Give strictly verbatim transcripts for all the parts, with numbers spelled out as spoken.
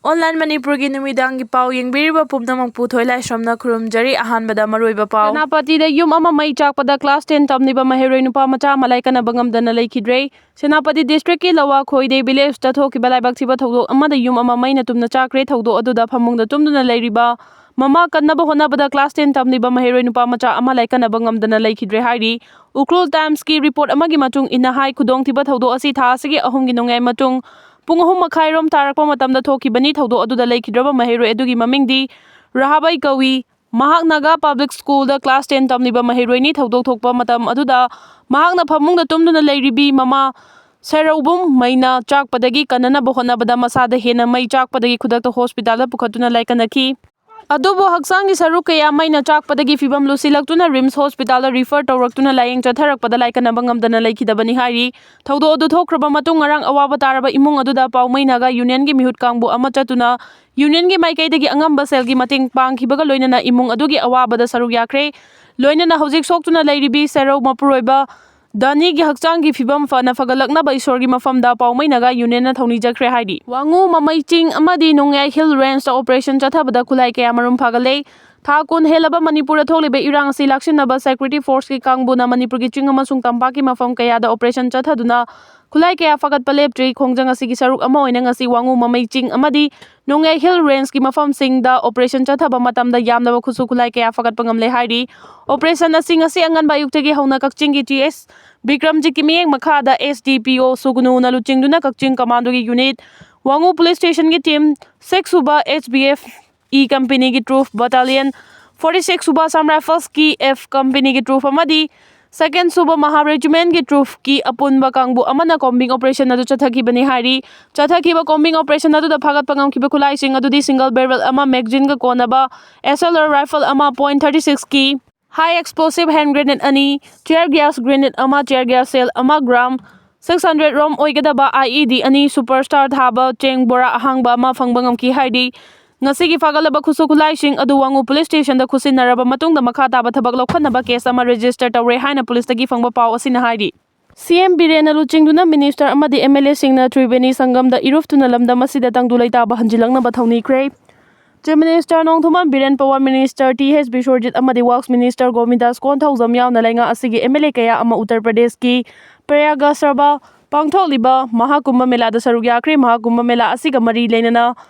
Online ꯃꯅꯤꯄꯨꯔꯒꯤ ꯅꯨꯃꯤꯗꯥꯡꯒꯤ ꯄꯥꯎ ꯌꯦꯡꯕꯤꯔꯤꯕ ꯄꯨꯝꯅꯃꯛꯄꯨ ꯊꯣꯏꯂꯥꯏꯁ꯭ꯔꯝꯅ ꯈꯨꯔꯨꯝꯖꯔꯤ꯫ ꯑꯍꯥꯟꯕꯗ ꯃꯔꯨꯑꯣꯏꯕ ꯄꯥꯎ꯫ ꯁꯦꯅꯥꯄꯇꯤꯗ ꯌꯨꯝ ꯑꯃ ꯃꯩ ꯆꯥꯛꯄꯗ class ten ꯇꯝꯂꯤꯕ ꯃꯍꯩꯔꯣꯏ ꯅꯨꯄꯥ ꯃꯆꯥ ꯑꯃ ꯂꯥꯏꯀꯠꯅꯕ ꯉꯝꯗꯅ ꯂꯩꯈꯤꯗ꯭ꯔꯦ꯫ ꯁꯦꯅꯥꯄꯇꯤ district ꯀꯤ ꯂꯋꯥ ꯈꯣꯏꯗꯦ village ꯇ ꯊꯣꯛꯈꯤꯕ ꯂꯥꯏꯕꯛ ꯊꯤꯕ ꯊꯧꯗꯣꯛ ꯑꯃꯗ ꯌꯨꯝ ꯑꯃ ꯃꯩꯅ ꯇꯨꯝꯅ ꯆꯥꯛꯈ꯭ꯔꯦ꯫ ꯊꯧꯗꯣꯛ ꯑꯗꯨꯗ ꯐꯃꯨꯡꯗ ꯇꯨꯝꯗꯨꯅ ꯂꯩꯔꯤꯕ ꯃꯃꯥ ꯀꯟꯅꯕ ꯍꯣꯠꯅꯕꯗ class ten ꯇꯝꯂꯤꯕ ꯃꯍꯩꯔꯣꯏ ꯅꯨꯄꯥ ꯃꯆꯥ ꯑꯃ ꯂꯥꯏꯀꯠꯅꯕ ꯉꯝꯗꯅ ꯂꯩꯈꯤꯗ꯭ꯔꯦ ꯍꯥꯏꯔꯤ꯫ ꯎꯈ꯭ꯔꯨꯜ Times ꯀꯤ report ꯑꯃꯒꯤ ꯃꯇꯨꯡ ꯏꯟꯅ ꯍꯥꯏ, ꯈꯨꯗꯣꯡꯊꯤꯕ ꯊꯧꯗꯣꯛ ꯑꯁꯤ ꯊꯥ ꯑꯁꯤꯒꯤ ꯑꯍꯨꯝꯒꯤ ꯅꯣꯡꯌꯥꯏ ꯃꯇꯨꯡ ꯄꯨꯡ ꯑꯍꯨꯝ ꯃꯈꯥꯏꯔꯣꯝ ꯇꯥꯔꯛꯄ ꯃꯇꯝꯗ ꯊꯣꯛꯈꯤꯕꯅꯤ꯫ ꯊꯧꯗꯣꯛ ꯑꯗꯨꯗ ꯂꯩꯈꯤꯗ꯭ꯔꯕ ꯃꯍꯩꯔꯣꯏ ꯑꯗꯨꯒꯤ ꯃꯃꯤꯡꯗꯤ ꯔꯍꯥꯕꯩ ꯀꯧꯏ꯫ ꯃꯍꯥꯛ ꯅꯥꯒꯥ public school ꯗ class ten ꯇꯝꯂꯤꯕ ꯃꯍꯩꯔꯣꯏꯅꯤ꯫ ꯊꯧꯗꯣꯛ ꯊꯣꯛꯄ ꯃꯇꯝ ꯑꯗꯨꯗ ꯃꯍꯥꯛꯅ ꯐꯃꯨꯡꯗ ꯇꯨꯝꯗꯨꯅ ꯂꯩꯔꯤꯕꯤ ꯃꯃꯥ ꯁꯦꯔꯧꯕꯨꯝ ꯃꯩꯅ ꯆꯥꯛꯄꯗꯒꯤ ꯀꯟꯅꯅꯕ ꯍꯣꯠꯅꯕꯗ ꯃꯁꯥꯗ ꯍꯦꯟꯅ ꯃꯩ ꯆꯥꯛꯄꯗꯒꯤ ꯈꯨꯗꯛꯇ hospital ꯗ ꯄꯨꯈꯠꯇꯨꯅ ꯂꯥꯏꯀꯠꯅꯈꯤ꯫ ꯑꯗꯨꯕꯨ ꯍꯛꯆꯥꯡꯒꯤ ꯁꯔꯨꯛ ꯀꯌꯥ ꯃꯩꯅ ꯆꯥꯛꯄꯗꯒꯤ ꯐꯤꯕꯝ ꯂꯨꯁꯤꯜꯂꯛꯇꯨꯅ RIMS hospital ꯗ refer ꯇꯧꯔꯛꯇꯨꯅ ꯂꯥꯌꯦꯡ ꯆꯠꯊꯔꯛꯄꯗ ꯂꯥꯏꯀꯠꯅꯕ ꯉꯝꯗꯅ ꯂꯩꯈꯤꯗꯕꯅꯤ ꯍꯥꯏꯔꯤ꯫ ꯊꯧꯗꯣꯛ ꯑꯗꯨ ꯊꯣꯛꯈ꯭ꯔꯕ ꯃꯇꯨꯡ ꯉꯔꯥꯡ ꯑꯋꯥꯕ ꯇꯥꯔꯕ ꯏꯃꯨꯡ ꯑꯗꯨꯗ ꯄꯥꯎꯃꯩ ꯅꯥꯒꯥ ꯌꯨꯅꯤꯌꯟꯒꯤ ꯃꯤꯍꯨꯠ ꯀꯥꯡꯕꯨ ꯑꯃ ꯆꯠꯇꯨꯅ ꯌꯨꯅꯤꯌꯟꯒꯤ ꯃꯥꯏꯀꯩꯗꯒꯤ ꯑꯉꯝꯕ ꯁꯦꯜꯒꯤ ꯃꯇꯦꯡ ꯄꯥꯡꯈꯤꯕꯒ ꯂꯣꯏꯅꯅ ꯏꯃꯨꯡ ꯑꯗꯨꯒꯤ ꯑꯋꯥꯕꯗ ꯁꯔꯨꯛ ꯌꯥꯈ꯭ꯔꯦ꯫ ꯂꯣꯏꯅꯅ ꯍꯧꯖꯤꯛ ꯁꯣꯛꯇꯨꯅ ꯂꯩꯔꯤꯕꯤ ꯁꯦꯔꯧ ꯃꯄꯨꯔꯣꯏꯕ ꯗꯥꯅꯤꯒꯤ ꯍꯛꯆꯥꯡꯒꯤ ꯐꯤꯕꯝ ꯐꯅ ꯐꯒꯠꯂꯛꯅꯕ ꯏꯁꯣꯔꯒꯤ ꯃꯐꯝꯗ ꯄꯥꯎꯃꯩ ꯅꯥꯒꯥ ꯌꯨꯅꯤꯌꯟꯅ ꯊꯧꯅꯤꯖꯈ꯭ꯔꯦ ꯍꯥꯏꯔꯤ꯫ ꯋꯥꯉꯨ, ꯃꯃꯩ ꯆꯤꯡ ꯑꯃꯗꯤ ꯅꯣꯡꯌꯥꯏ Hill Range ꯇ operation ꯆꯠꯊꯕꯗ ꯈꯨꯠꯂꯥꯏ ꯀꯌꯥ ꯃꯔꯨꯝ ꯐꯥꯒꯠꯂꯦ꯫ ꯊꯥ ꯀꯨꯟ ꯍꯦꯜꯂꯕ ꯃꯅꯤꯄꯨꯔꯗ ꯊꯣꯛꯂꯤꯕ ꯏꯔꯥꯡ ꯑꯁꯤ ꯂꯥꯛꯁꯤꯟꯅꯕ security force ꯀꯤ ꯀꯥꯡꯕꯨꯅ ꯃꯅꯤꯄꯨꯔꯒꯤ ꯆꯤꯡ ꯑꯃꯁꯨꯡ ꯇꯝꯄꯥꯛꯀꯤ ꯃꯐꯝ ꯀꯌꯥꯗ operation ꯆꯠꯊꯗꯨꯅ ꯈꯨꯠꯂꯥꯏ ꯀꯌꯥ ꯐꯥꯒꯠꯄ ꯂꯦꯞꯇ꯭ꯔꯤ꯫ ꯈꯣꯡꯖꯪ ꯑꯁꯤꯒꯤ ꯁꯔꯨꯛ ꯑꯃ ꯑꯣꯏꯅ ꯉꯁꯤ ꯋꯥꯉꯨ, ꯃꯃꯩ ꯆꯤꯡ ꯑꯃꯗꯤ ꯅꯣꯡꯌꯥꯏ Hill Range ꯀꯤ ꯃꯐꯝꯁꯤꯡꯗ operation ꯆꯠꯊꯕ ꯃꯇꯝꯗ ꯌꯥꯝꯂꯕ ꯈꯨꯠꯁꯨ ꯈꯨꯠꯂꯥꯏ ꯀꯌꯥ ꯐꯥꯒꯠꯄ ꯉꯝꯂꯦ ꯍꯥꯏꯔꯤ꯫ Operation ꯑꯁꯤ ꯉꯁꯤ ꯑꯉꯟꯕ ꯑꯌꯨꯛꯇꯒꯤ ꯍꯧꯅ ꯀꯛꯆꯤꯡꯒꯤ T S ꯕꯤꯀ꯭ꯔꯝꯖꯤꯠꯀꯤ ꯃꯤꯠꯌꯦꯡ ꯃꯈꯥꯗ S D P O ꯁꯨꯒꯅꯨꯅ ꯂꯨꯆꯤꯡꯗꯨꯅ ꯀꯛꯆꯤꯡ commando ꯒꯤ unit, ꯋꯥꯉꯨ police station ꯒꯤ team, six ꯁꯨꯕ H B F E company ꯒꯤ troop battalion, forty six ꯁꯨꯕ Assam Rifles ꯀꯤ F company ꯒꯤ troop ꯑꯃꯗꯤ second ꯁꯨꯕ Maha regiment ꯀꯤ troop ꯀꯤ ꯑꯄꯨꯟꯕ ꯀꯥꯡꯕꯨ ꯑꯃꯅ combing operation ꯑꯗꯨ ꯆꯠꯊꯈꯤꯕꯅꯤ ꯍꯥꯏꯔꯤ꯫ ꯆꯠꯊꯈꯤꯕ combing operation ꯑꯗꯨꯗ ꯐꯥꯒꯠꯄ ꯉꯝꯈꯤꯕ ꯈꯨꯠꯂꯥꯏꯁꯤꯡ ꯑꯗꯨꯗꯤ single barrel ꯑꯃ, magazine ꯒ ꯀꯣꯟꯅꯕ S L R rifle ꯑꯃ, point thirty six ꯀꯤ high explosive hand grenade ꯑꯅꯤ, tear gas grenade ꯑꯃ, tear gas shell ꯑꯃ, gram six hundred ROM ꯑꯣꯏꯒꯗꯕ I E D ꯑꯅꯤ, super star ꯊꯥꯕ ꯆꯦꯡ ꯕꯣꯔꯥ ꯑꯍꯥꯡꯕ ꯑꯃ ꯐꯪꯕ ꯉꯝꯈꯤ ꯍꯥꯏꯔꯤ꯫ ꯉꯁꯤꯒꯤ ꯐꯥꯒꯠꯂꯕ ꯈꯨꯠꯁꯨ ꯈꯨꯠꯂꯥꯏꯁꯤꯡ ꯑꯗꯨ ꯋꯥꯉꯨ police station ꯗ ꯈꯨꯠꯁꯤꯟꯅꯔꯕ ꯃꯇꯨꯡꯗ ꯃꯈꯥ ꯇꯥꯕ ꯊꯕꯛ ꯂꯧꯈꯠꯅꯕ case ꯑꯃ register ꯇꯧꯔꯦ ꯍꯥꯏꯅ police ꯇꯒꯤ ꯐꯪꯕ ꯄꯥꯎ ꯑꯁꯤꯅ ꯍꯥꯏꯔꯤ꯫ ꯁꯤ ꯑꯦꯝ ꯕꯤꯔꯦꯟꯅ ꯂꯨꯆꯤꯡꯗꯨꯅ ꯃꯤꯅꯤꯁꯇꯔ ꯑꯃꯗꯤ ꯑꯦꯝ ꯑꯦꯜ ꯑꯦꯁꯤꯡꯅ ꯇ꯭ꯔꯤꯕꯦꯅꯤ ꯁꯪꯒꯝꯗ ꯏꯔꯨꯞꯇꯨꯅ ꯂꯝꯗꯝ ꯑꯁꯤꯗ ꯇꯪꯗꯨ ꯂꯩꯇꯥꯕ ꯍꯟꯖꯤꯜꯂꯛꯅꯕ ꯊꯧꯅꯤꯈ꯭ꯔꯦ꯫ Chief minister Nongthombam Biren, power minister T S Biswajit ꯑꯃꯗꯤ ꯋꯥꯛꯁ ꯃꯤꯅꯤꯁꯇꯔ ꯒꯣꯕꯤꯟꯗꯥꯁ ꯀꯣꯟꯊꯧꯖꯝ ꯌꯥꯎꯅ ꯂꯩꯉꯥꯛ ꯑꯁꯤꯒꯤ ꯑꯦꯝ ꯑꯦꯜ ꯑꯦ ꯀꯌꯥ ꯑꯃ ꯎꯠꯇꯔ ꯄ꯭ꯔꯗꯦꯁꯀꯤ ꯄ꯭ꯔꯌꯥꯒꯁ꯭ꯔꯕ ꯄꯥꯡꯊꯣꯛꯂꯤꯕ ꯃꯍꯥꯀꯨꯝꯚ ꯃꯦꯂꯥꯗ ꯁꯔꯨꯛ ꯌꯥꯈ꯭ꯔꯦ꯫ ꯃꯍꯥꯀꯨꯝꯚ ꯃꯦꯂꯥ ꯑꯁꯤꯒ ꯃꯔꯤ ꯂꯩꯅꯅ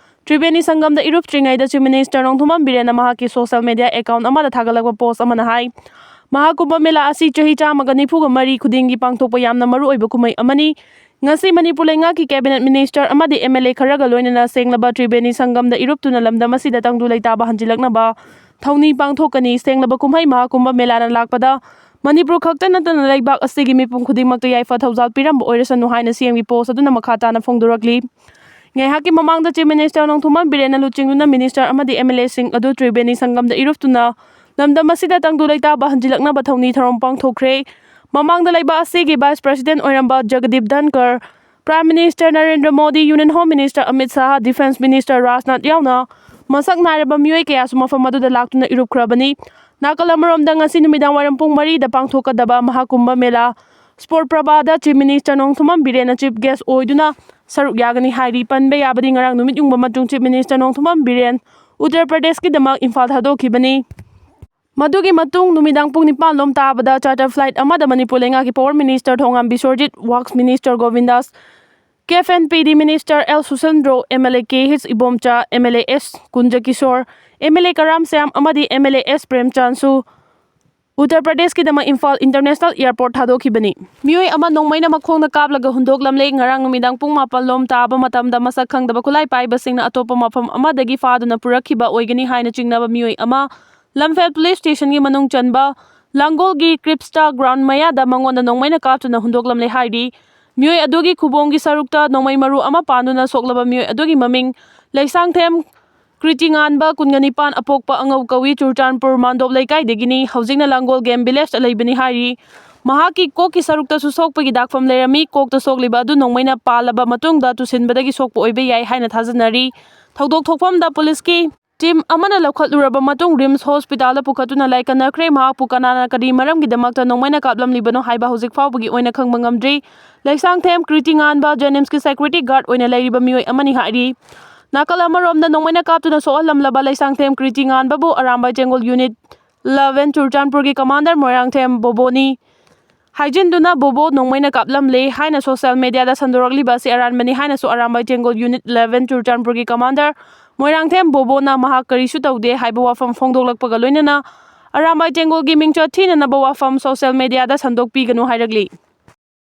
ꯇ꯭ꯔꯤꯕꯦꯅꯤ ꯁꯪꯒꯝꯗ ꯏꯔꯨꯞꯇ꯭ꯔꯤꯉꯩꯗ ꯆꯤꯐ ꯃꯤꯅꯤꯁꯇꯔ ꯅꯣꯡꯊꯣꯝꯕꯝ ꯕꯤꯔꯦꯟꯅ ꯃꯍꯥꯛꯀꯤ ꯁꯣꯁꯦꯜ ꯃꯦꯗꯤꯌꯥ ꯑꯦꯀꯥꯎꯟ ꯑꯃꯗ ꯊꯥꯒꯠꯂꯛꯄ ꯄꯣꯁ ꯑꯃꯅ ꯍꯥꯏ, ꯃꯍꯥꯀꯨꯝꯚ ꯃꯦꯂꯥ ꯑꯁꯤ ꯆꯍꯤ ꯆꯥꯝꯃꯒ ꯅꯤꯐꯨꯒ ꯃꯔꯤ ꯈꯨꯗꯤꯡꯒꯤ ꯄꯥꯡꯊꯣꯛꯄ ꯌꯥꯝꯅ ꯃꯔꯨꯑꯣꯏꯕ ꯀꯨꯝꯍꯩ ꯑꯃꯅꯤ꯫ ꯉꯁꯤ ꯃꯅꯤꯄꯨꯔ ꯂꯩꯉꯥꯛꯀꯤ ꯀꯦꯕꯤꯅꯦꯠ ꯃꯤꯅꯤꯁꯇꯔ ꯑꯃꯗꯤ ꯑꯦꯝ ꯑꯦꯜ ꯑꯦ ꯈꯔꯒ ꯂꯣꯏꯅꯅ ꯁꯦꯡꯂꯕ ꯇ꯭ꯔꯤꯕꯦꯅꯤ ꯁꯪꯒꯝꯗ ꯏꯔꯨꯞꯇꯨꯅ ꯂꯝꯗꯝ ꯑꯁꯤꯗ ꯇꯪꯗꯨ ꯂꯩꯇꯥꯕ ꯍꯟꯖꯤꯜꯂꯛꯅꯕ ꯊꯧꯅꯤ ꯄꯥꯡꯊꯣꯛꯀꯅꯤ꯫ ꯁꯦꯡꯂꯕ ꯀꯨꯝꯍꯩ ꯃꯍꯥꯀꯨꯝꯚ ꯃꯦꯂꯥꯅ ꯂꯥꯛꯄꯗ ꯃꯅꯤꯄꯨꯔ ꯈꯛꯇ ꯅꯠꯇꯅ ꯂꯩꯕꯥꯛ ꯑꯁꯤꯒꯤ ꯃꯤꯄꯨꯝ ꯈꯨꯗꯤꯡꯃꯛꯇ ꯌꯥꯏꯐ ꯊꯧꯖꯥꯜ ꯄꯤꯔꯝꯕ ꯑꯣꯏꯔꯁꯅꯨ ꯍꯥꯏꯅ ꯁꯤ ꯑꯦꯝꯒꯤ ꯄꯣꯁ ꯑꯗꯨꯅ ꯃꯈꯥ ꯇꯥꯅ ꯐꯣꯡꯗꯣꯔꯛꯂꯤ꯫ ꯉꯥꯏꯍꯥꯛꯀꯤ ꯃꯃꯥꯡꯗ ꯆꯤꯐ ꯃꯤꯅꯤꯁꯇꯔ ꯅꯣꯡꯊꯣꯝꯕꯝ ꯕꯤꯔꯦꯟꯅ ꯂꯨꯆꯤꯡꯗꯨꯅ ꯃꯤꯅꯤꯁꯇꯔ ꯑꯃꯗꯤ ꯑꯦꯝ ꯑꯦꯜ ꯑꯦꯁꯤꯡ ꯑꯗꯨ ꯇ꯭ꯔꯤꯕꯦꯅꯤ ꯁꯪꯒꯝꯗ ꯏꯔꯨꯞꯇꯨꯅ ꯂꯝꯗꯝ ꯑꯁꯤꯗ ꯇꯪꯗꯨ ꯂꯩꯇꯥꯕ ꯍꯟꯖꯤꯜꯂꯛꯅꯕ ꯊꯧꯅꯤ ꯊꯧꯔꯝ ꯄꯥꯡꯊꯣꯛꯈ꯭ꯔꯦ꯫ ꯃꯃꯥꯡꯗ ꯂꯩꯕꯥꯛ ꯑꯁꯤꯒꯤ ꯚꯥꯏꯁ ꯄ꯭ꯔꯦꯁꯤꯗꯦꯟ ꯑꯣꯏꯔꯝꯕ Jagdeep Dhankhar, prime minister Narendra Modi, union home minister Amit Shah, defence minister Rajnath ꯌꯥꯎꯅ ꯃꯁꯛ ꯅꯥꯏꯔꯕ ꯃꯤꯑꯣꯏ ꯀꯌꯥꯁꯨ ꯃꯐꯝ ꯑꯗꯨꯗ ꯂꯥꯛꯇꯨꯅ ꯏꯔꯨꯞꯈ꯭ꯔꯕꯅꯤ꯫ ꯅꯥꯀꯜ ꯑꯃꯔꯣꯝꯗ ꯉꯁꯤ ꯅꯨꯃꯤꯗꯥꯡ ꯋꯥꯏꯔꯝ ꯄꯨꯡ ꯃꯔꯤꯗ ꯄꯥꯡꯊꯣꯛꯀꯗꯕ ꯃꯍꯥꯀꯨꯝꯚ ꯃꯦꯂꯥ ꯁ꯭ꯄꯣꯔꯠ ꯄ꯭ꯔꯚꯥꯗ ꯆꯤꯐ ꯃꯤꯅꯤꯁꯇꯔ ꯅꯣꯡꯊꯣꯝꯕꯝ ꯕꯤꯔꯦꯟꯅ ꯆꯤꯐ ꯒꯦꯁ ꯑꯣꯏꯗꯨꯅ ꯁꯔꯨꯛ ꯌꯥꯒꯅꯤ ꯍꯥꯏꯔꯤ꯫ ꯄꯟꯕ ꯌꯥꯕꯗꯤ ꯉꯔꯥꯡ ꯅꯨꯃꯤꯠ ꯌꯨꯡꯕ ꯃꯇꯨꯡ ꯆꯤꯐ ꯃꯤꯅꯤꯁꯇꯔ ꯅꯣꯡꯊꯣꯝꯕꯝ ꯕꯤꯔꯦꯟ ꯎꯠꯇꯔ ꯄ꯭ꯔꯗꯦꯁꯀꯤꯗꯃꯛ ꯏꯝꯐꯥꯜ ꯊꯥꯗꯣꯛꯈꯤꯕꯅꯤ꯫ ꯃꯗꯨꯒꯤ ꯃꯇꯨꯡ ꯅꯨꯃꯤꯗꯥꯡ ꯄꯨꯡ ꯅꯤꯄꯥꯟ ꯂꯣꯝ ꯇꯥꯕꯗ ꯆꯥꯔꯇꯔ ꯐ꯭ꯂꯥꯏꯠ ꯑꯃꯗ ꯃꯅꯤꯄꯨꯔ ꯂꯩꯉꯥꯛꯀꯤ power minister Thongam Biswajit, works minister Govindas, CAF and P D minister L Susindro, M L A K H Ibomcha, M L A S Kunjakishor, M L A Karam Shyam ꯑꯃꯗꯤ ꯑꯦꯝ ꯑꯦꯜ ꯑꯦ ꯑꯦꯁ ꯄ꯭ꯔꯦꯝꯆꯥꯟꯁꯨ ꯎꯠꯇꯔ ꯄ꯭ꯔꯗꯦꯁꯀꯤꯗꯃꯛ ꯏꯝꯐꯥꯜ ꯏꯟꯇꯔꯅꯦꯁꯅꯦꯜ ꯑꯦꯌꯔꯄꯣꯔꯠ ꯊꯥꯗꯣꯛꯈꯤꯕꯅꯤ꯫ ꯃꯤꯑꯣꯏ ꯑꯃ ꯅꯣꯡꯃꯩꯅ ꯃꯈꯣꯡꯗ ꯀꯥꯞꯂꯒ ꯍꯨꯟꯗꯣꯛꯂꯝꯂꯦ꯫ ꯉꯔꯥꯡ ꯅꯨꯃꯤꯗꯥꯡ ꯄꯨꯡ ꯃꯥꯄꯟ ꯂꯣꯝ ꯇꯥꯕ ꯃꯇꯝꯗ ꯃꯁꯛ ꯈꯪꯗꯕ ꯈꯨꯠꯂꯥꯏ ꯄꯥꯏꯕꯁꯤꯡꯅ ꯑꯇꯣꯞꯄ ꯃꯐꯝ ꯑꯃꯗꯒꯤ ꯐꯥꯗꯨꯅ ꯄꯨꯔꯛꯈꯤꯕ ꯑꯣꯏꯒꯅꯤ ꯍꯥꯏꯅ ꯆꯤꯡꯅꯕ ꯃꯤꯑꯣꯏ ꯑꯃ ꯂꯝꯐꯦꯜ ꯄꯨꯂꯤꯁ ꯁ꯭ꯇꯦꯁꯟꯒꯤ ꯃꯅꯨꯡ ꯆꯟꯕ ꯂꯥꯡꯒꯣꯜꯒꯤ ꯀ꯭ꯔꯤꯞꯁꯇꯥ ꯒ꯭ꯔꯥꯎꯟ ꯃꯌꯥꯗ ꯃꯉꯣꯟꯗ ꯅꯣꯡꯃꯩꯅ ꯀꯥꯞꯇꯨꯅ ꯍꯨꯟꯗꯣꯛꯂꯝꯂꯦ ꯍꯥꯏꯔꯤ꯫ ꯃꯤꯑꯣꯏ ꯑꯗꯨꯒꯤ ꯈꯨꯕꯣꯝꯒꯤ ꯁꯔꯨꯛꯇ ꯅꯣꯡꯃꯩ ꯃꯔꯨ ꯑꯃ ꯄꯥꯟꯗꯨꯅ ꯁꯣꯛꯂꯕ ꯃꯤꯑꯣꯏ ꯑꯗꯨꯒꯤ ꯃꯃꯤꯡ ꯂꯩꯁꯥꯡꯊꯦꯝ ꯀ꯭ꯔꯤꯇꯤꯉꯥꯟꯕ, ꯀꯨꯟꯒ ꯅꯤꯄꯥꯟ, ꯑꯄꯣꯛꯄ ꯑꯉꯧ ꯀꯧꯏ꯫ ꯆꯨꯔꯆꯥꯟꯄꯨꯔ ꯃꯥꯟꯗꯣꯞ ꯂꯩꯀꯥꯏꯗꯒꯤꯅꯤ꯫ ꯍꯧꯖꯤꯛꯅ ꯂꯥꯡꯒꯣꯜ ꯒꯦꯝ ꯚꯤꯂꯦꯖꯇ ꯂꯩꯕꯅꯤ ꯍꯥꯏꯔꯤ꯫ ꯃꯍꯥꯛꯀꯤ ꯀꯣꯛꯀꯤ ꯁꯔꯨꯛꯇꯁꯨ ꯁꯣꯛꯄꯒꯤ ꯗꯥꯛꯐꯝ ꯂꯩꯔꯝꯃꯤ꯫ ꯀꯣꯛꯇ ꯁꯣꯛꯂꯤꯕ ꯑꯗꯨ ꯅꯣꯡꯃꯩꯅ ꯄꯥꯜꯂꯕ ꯃꯇꯨꯡꯗ ꯇꯨꯁꯤꯟꯕꯗꯒꯤ ꯁꯣꯛꯄ ꯑꯣꯏꯕ ꯌꯥꯏ ꯍꯥꯏꯅ ꯊꯥꯖꯅꯔꯤ꯫ ꯊꯧꯗꯣꯛ ꯊꯣꯛꯐꯝꯗ ꯄꯨꯂꯤꯁꯀꯤ ꯇꯤꯝ ꯑꯃꯅ ꯂꯧꯈꯠꯂꯨꯔꯕ ꯃꯇꯨꯡ ꯔꯤꯝꯁ ꯍꯣꯁꯄꯤꯇꯥꯜꯗ ꯄꯨꯈꯠꯇꯨꯅ ꯂꯥꯏꯀꯠꯅꯈ꯭ꯔꯦ꯫ ꯃꯍꯥꯛꯄꯨ ꯀꯅꯥꯅ ꯀꯔꯤ ꯃꯔꯝꯒꯤꯗꯃꯛꯇ ꯅꯣꯡꯃꯩꯅ ꯀꯥꯞꯂꯝꯂꯤꯕꯅꯣ ꯍꯥꯏꯕ ꯍꯧꯖꯤꯛ ꯐꯥꯎꯕꯒꯤ ꯑꯣꯏꯅ ꯈꯪꯕ ꯉꯝꯗ꯭ꯔꯤ꯫ ꯂꯩꯁꯥꯡꯊꯦꯝ ꯀ꯭ꯔꯤꯇꯤ ꯉꯥꯟꯕ ꯖꯦꯅꯤꯝꯁꯀꯤ ꯁꯦꯀ꯭ꯌꯨꯔꯤꯇꯤ ꯒꯥꯔꯗ ꯑꯣꯏꯅ ꯂꯩꯔꯤꯕ ꯃꯤꯑꯣꯏ ꯑꯃꯅꯤ ꯍꯥꯏꯔꯤ꯫ ꯅꯥꯀꯜ ꯑꯃꯔꯣꯝꯗ ꯅꯣꯡꯃꯩꯅ ꯀꯥꯞꯇꯨꯅ ꯁꯣꯛꯍꯜꯂꯝꯂꯕ ꯂꯩꯁꯥꯡꯊꯦꯝ ꯀ꯭ꯔꯤꯇꯤ ꯉꯥꯟꯕꯕꯨ ꯑꯔꯥꯝꯕꯥꯏ ꯆꯦꯡꯒꯣꯜ ꯌꯨꯅꯤꯠ ꯏꯂꯦꯚꯦꯟ ꯆꯨꯔꯆꯥꯟꯄꯨꯔꯒꯤ ꯀꯃꯥꯟꯗꯔ ꯃꯣꯏꯔꯥꯡꯊꯦꯝ ꯕꯣꯕꯣꯅꯤ ꯍꯥꯏꯖꯤꯟꯗꯨꯅ ꯕꯣꯕꯣ ꯅꯣꯡꯃꯩꯅ ꯀꯥꯞꯂꯝꯂꯦ ꯍꯥꯏꯅ ꯁꯣꯁꯤꯌꯦꯜ ꯃꯦꯗꯤꯌꯥꯗ ꯁꯟꯗꯣꯔꯛꯂꯤꯕ ꯑꯁꯤ ꯑꯔꯥꯟꯕꯅꯤ ꯍꯥꯏꯅꯁꯨ ꯑꯔꯥꯝꯕꯥꯏ ꯆꯦꯡꯒꯣꯜ ꯌꯨꯅꯤꯠ ꯏꯂꯦꯚꯦꯟ ꯆꯨꯔꯆꯥꯟꯄꯨꯔꯒꯤ ꯀꯃꯥꯟꯗꯔ ꯃꯣꯏꯔꯥꯡꯊꯦꯝ ꯕꯣꯕꯣꯅ ꯃꯍꯥꯛ ꯀꯔꯤꯁꯨ ꯇꯧꯗꯦ ꯍꯥꯏꯕ ꯋꯥꯐꯝ ꯐꯣꯡꯗꯣꯛꯂꯛꯄꯒ ꯂꯣꯏꯅꯅ ꯑꯔꯥꯝꯕꯥꯏ ꯆꯦꯡꯒꯣꯜꯒꯤ ꯃꯤꯡꯆꯠ ꯊꯤꯅꯅꯕ ꯋꯥꯐꯝ ꯁꯣꯁꯤꯌꯦꯜ ꯃꯦꯗꯤꯌꯥꯗ ꯁꯟꯗꯣꯛꯄꯤꯒꯅꯨ ꯍꯥꯏꯔꯛꯂꯤ꯫